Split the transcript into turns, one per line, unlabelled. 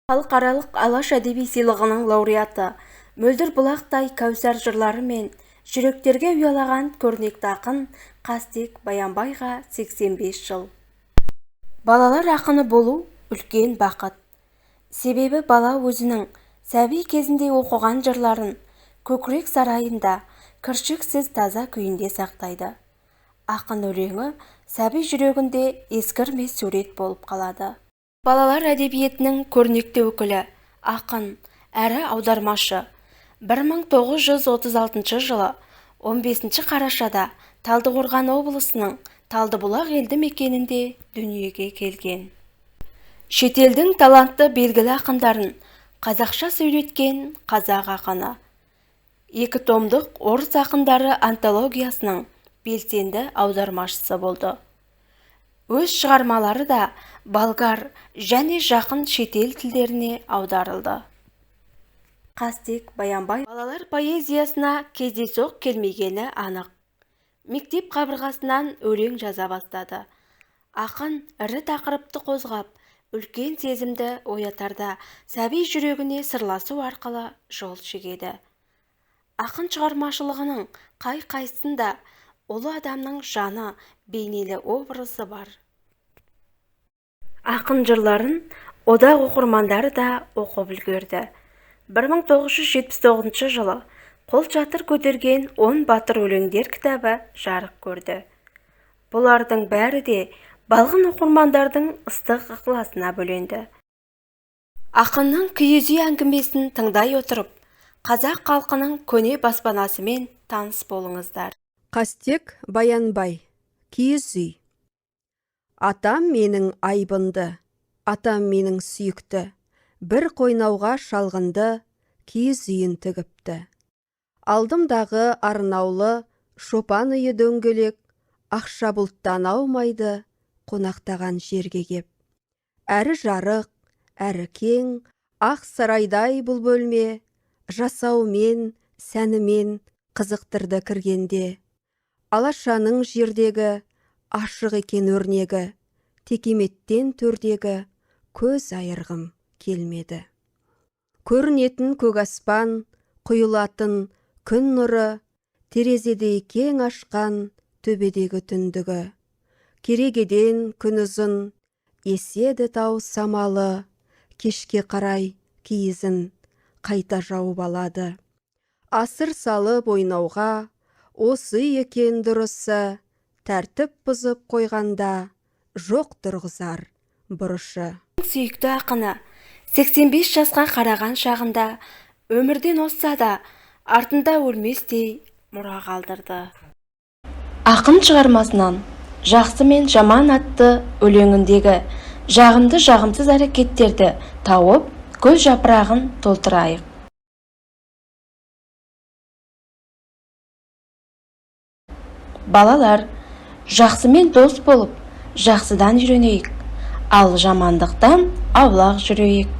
Халықаралық Алаш әдеби сыйлығының лауреаты, мөлдір бұлақтай кәусар жырларымен жүректерге ұялаған көрнекті ақын Қастек Баянбайға 85 жыл. Балалар ақыны болу үлкен бақыт. Себебі бала өзінің сәби кезінде оқыған жырларын көкірек сарайында кіршіксіз таза күйінде сақтайды. Ақын өлеңі сәби жүрегінде ескірмес сурет болып қалады. Балалар әдебиетінің көрнекті өкілі, ақын, әрі аудармашы. 1936 жылы 15 қарашада Талдықорған облысының Талдыбұлақ елді мекенінде дүниеге келген. Шетелдің талантты белгілі ақындарын қазақша сөйлеткен қазақ ақыны. 2 томдық орыс ақындары антологиясының белсенді аудармашысы болды. Өз шығармалары да болгар және жақын шетел тілдеріне аударылды. Қастек Баянбай балалар поэзиясына кездейсоқ келмегені анық. Мектеп қабырғасынан өлең жаза бастады. Ақын ірі тақырыпты қозғап, үлкен сезімді оятарда сәби жүрегіне сырласу арқылы жол шегеді. Ақын шығармашылығының қай-қайсысында ұлы адамның жаны бейнелі образы бар. Ақын жырларын одақ оқырмандары да оқып үлгерді. 1979 жылы Қолшатыр көтерген 10 батыр өлеңдер кітабы жарық көрді. Бұлардың бәрі де балғын оқырмандардың ыстық ықыласына бөленді. Ақынның киіз үй әңгімесін тыңдай отырып, қазақ халқының көне баспанасымен таныс болыңыздар.
Қастек Баянбай, киіз үй. Атам менің айбынды, атам менің сүйікті, бір қойнауға шалғынды киіз үйін тігіпті. Алдымдағы арнаулы шопан үйі дөңгелек, ақша бұлттан аумайды қонақтаған жерге кеп. Әрі жарық, әрі кең, ақ сарайдай бұл бөлме, жасаумен, сәнімен қызықтырды кіргенде. Алашаның жердегі ашық екен өрнегі, текеметтен төрдегі көз айырғым келмеді. Көрінетін көк аспан, құйылатын күн нұры, терезедей кең ашқан төбедегі түндігі. Керегеден күн ұзын, еседі тау самалы, кешке қарай киізін қайта жауып алады. Асыр салып ойнауға, осы екен дұрысы, тәртіп бұзып қойғанда жоқ тұрғызар бұрышы.
Сүйікті ақыны 85 жасқа қараған шағында өмірден озса да артында өлместей мұра қалдырды. Ақын шығармасынан Жақсы мен жаман атты өлеңіндегі жағымды жағымсыз әрекеттерді тауып, гүл жапырағын толтырайық. Балалар, жақсымен дос болып, жақсыдан үйренейік, ал жамандықтан аулақ жүрейік.